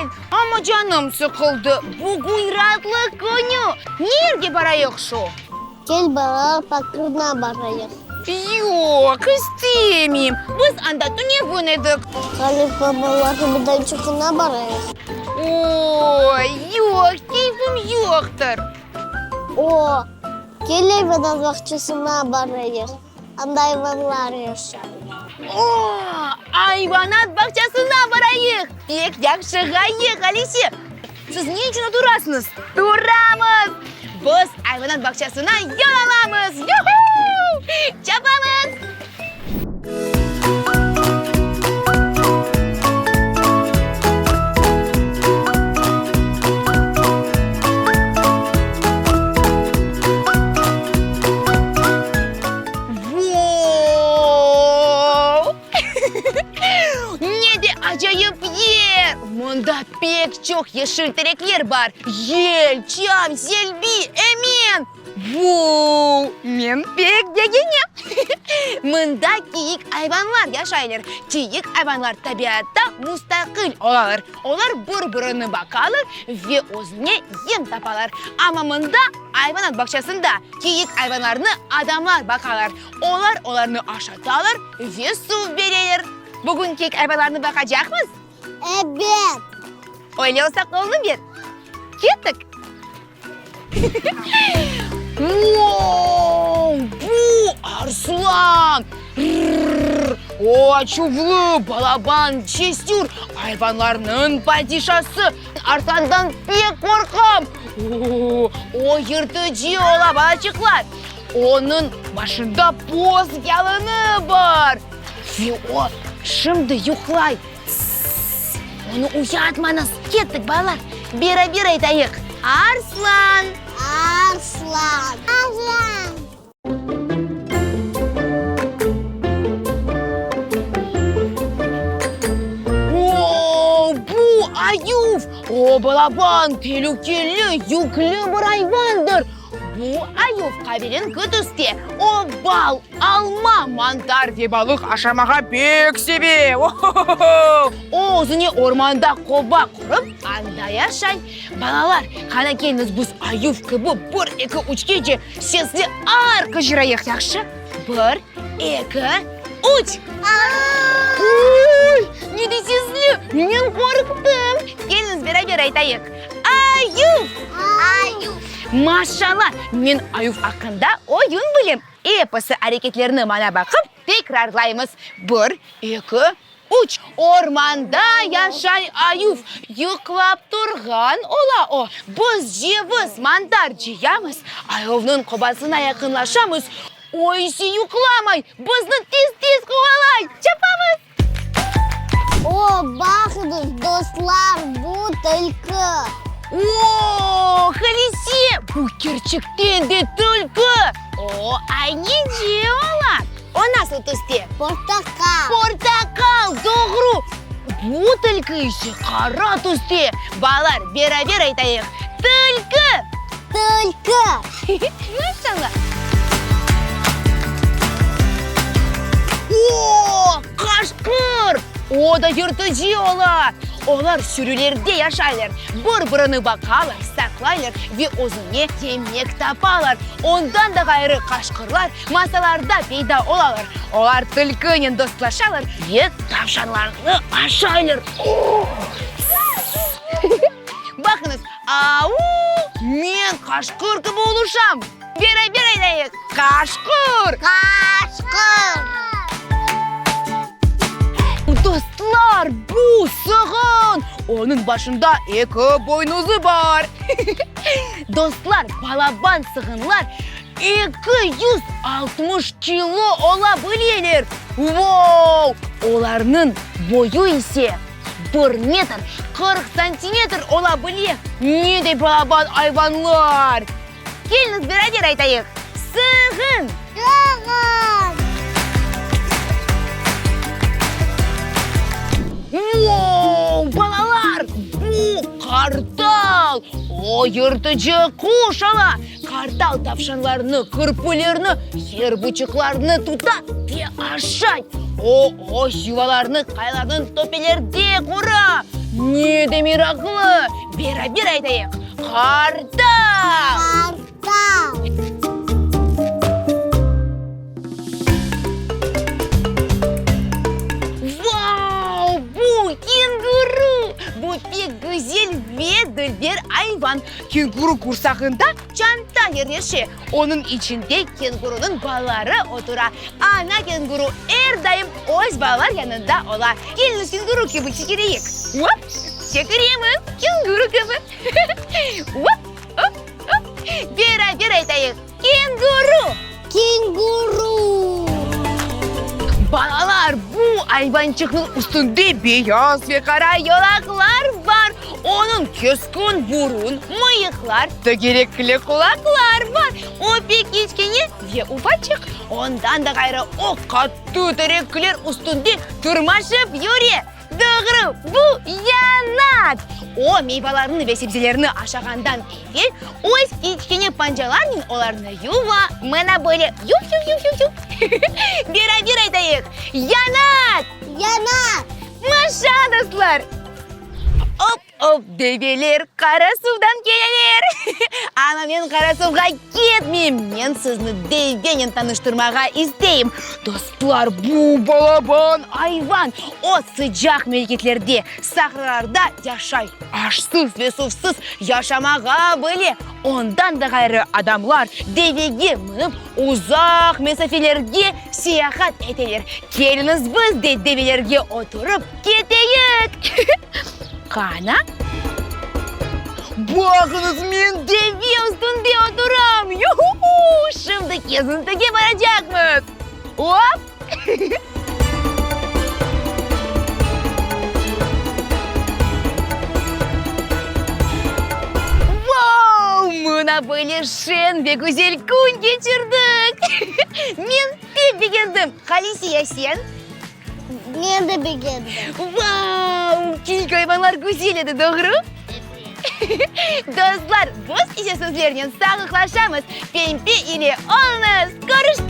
Güzel, amma canım sıqıldı. Bugün raatlıq künü. Nerge barayıq şu? Kel, balalar parkına barayıq. Yoq, istemeyim. Biz anda tünevin edik. Qani babalar meydançığına barayıq. Oy, yoq, keyfim yoqtır. O, kel ayvanat bağçasına barayıq. Anda ayvanlar yaşay. O, ayvanat bağçasına barayıq! Pek yahşı ğaye, Halise! Siz ne içün oturasıñız? Turamız! Biz ayvanat bağçasına yol alamız! Yuhu! Çapamız! Voo! Ne de acayip yer! Mında pek çoq yeşil terekler bar, yel, çam, selbi, emen. Voo! Men pek begenem! Mında kiyik ayvanlar yaşaylar. Kiyik ayvanlar tabiatta mustaqil olalar. Olar bir-birini baqalar ve özüne yem tapalar. Amma mında, ayvanat bağçasında, kiyik ayvanlarnı adamlar baqalar. Olar olarnı aşatalar ve suv bereler. Bugün kiyik ayvanlarnı baqacaqmız? Ebet! Öyle olsa qolunı ber. Kettik! Voo! Bu arslan! Rrr! O açuvlı, balaban, cesür ayvanlarnıñ padişası. Arslandan pek qorqam. O, o yırtıcı ola, balaçıqlar. Onıñ başında boz yalını bar. Ve o şimdi yuqlay. Tss! Onı uyatmañız. Kettik, balalar, beraber aytayıq, Arslan! Arslan! Arslan! O, bu ayuv! O, balaban, telükeli, yüklü bir ayvandır. Bu ayuv qaverenki tüste, o, bal, alma, mantar ve balıq aşamağa pek seve. O-ho-ho-ho! O, özüne ormanda qoba qurıp, anda yaşay. Balalar, qana keliñiz biz ayuv kibi bir, eki, üçkece sesli ar qıcırayıq, yahşı? Bir, eki, üç! Uy, ne de sesli! Men qorqtım! Keliñiz beraber aytayıq, Ayuv! Ayuv! Maşallah, men ayuv aqqında oyun bilem. Episi areketlerini maña baqıp tekrarlaymız. Bir, eki, üç. Ormanda yaşay ayuv, yuqlap turğan ola o. Biz ceviz, mantar cıyamız, ayuvnıñ qobasına yaqınlaşamız, o ise yuqlamay, bizni tez-tez quvalay. Çapamız! O, baqıñız, dostlar, bu tilki! O, Halise, bu kerçekten de tilki! O, ayneci ola! O nasıl tüste? Portaqal. Portaqal, doğru! Bu tilki ise qara tüste. Balalar, beraber aytayıq, Tilki! Tilki! Maşallah! O, qaşqır! O da yırtıcı ola. Olar sürülerde yaşaylar, bir-birini baqalar, saqlaylar ve özüne yemek tapalar. Ondan da ğayrı, qaşqırlar masalarda peyda olalar. Olar tilkinen dostlaşalar ve tavşanlarnı aşaylar. Baqıñız, au! Men qaşqır kibi oluşam. Beraber aytayıq, Qaşqır! Qaşqır! Dostlar, bu sığın! Onıñ başında eki boynuzı bar. Dostlar, balaban sığınlar 260 kilo ola bileler. Vou! Olarnıñ boyu ise bir metr 40 santimetr ola bile. Ne de balaban ayvanlar! Keliñiz beraber aytayıq, Sığın! Sığın! Vou, balalar, bu qartal! O, yırtıcı quş ola. Qartal tavşanlarnı, kirpilerni, herbuçıqlarnı tuta ve aşay. O, öz yuvalarını qayalarnıñ töpelerde qura. Ne de meraqlı! Beraber aytayıq, Qartal! Qartal. Vau! Bu kenguru! Bu pek güzel ve dülber ayvan. Kenguru qursağında çanta yerleşe. Onıñ içinde kengurunıñ balaları otura. Ana kenguru er daim öz balalar yanında ola. Keliñiz kenguru kibi çekireyik. Op! Çekiremiz kenguru kibi. Op, op, op! Beraber aytayıq, Kenguru! Kenguru! Balalar, bu ayvançıqnıñ üstünde beyaz ve qara yolaqlar bar. Onıñ keskin burun, mıyıqlar, tögerekli qulaqlar bar. O pek kiçkene ve ufaçıq. Ondan da ğayrı, o qattı terekler üstünde tırmaşıp yüre. Doğru, bu yanat! O, meyvalarnı ve sebzelerni aşağandan evel, öz kiçkene pancalarnen olarnı yuva. Mına böyle, yuv-yuv-yuv-yuv-yuv. Beraber aytayıq, Yanat! Yanat! Maşa, dostlar! Op-op, develer Qarasuvdan keleler! Amma men Qarasuvğa ketmeyim, men sizni devenen tanıştırmağa isteyim. Dostlar, bu balaban ayvan, o sıcaq memleketlerde, sahralarda yaşay, aşsız ve suvsız yaşamağa bile. Ondan da ğayrı, adamlar devege minip, uzaq mesafelerge seyahat eteler. Keliñiz, biz de develerge oturıp keteyik! Qana? Baqıñız, men deve üstünde oturam! Yu-hu-hu! Şimdi kezintige baracaqmız! Op! Vau! Mına böyle şeñ ve güzel kün keçirdik! Men pek begendim! Halise, ya sen? Men de begendim. Vau! Çünki ayvanlar güzel edi, doğru? Evet. Dostlar, biz ise sizlernen sağlıqlaşamız. Pempe ile oluñız! Körüşmek.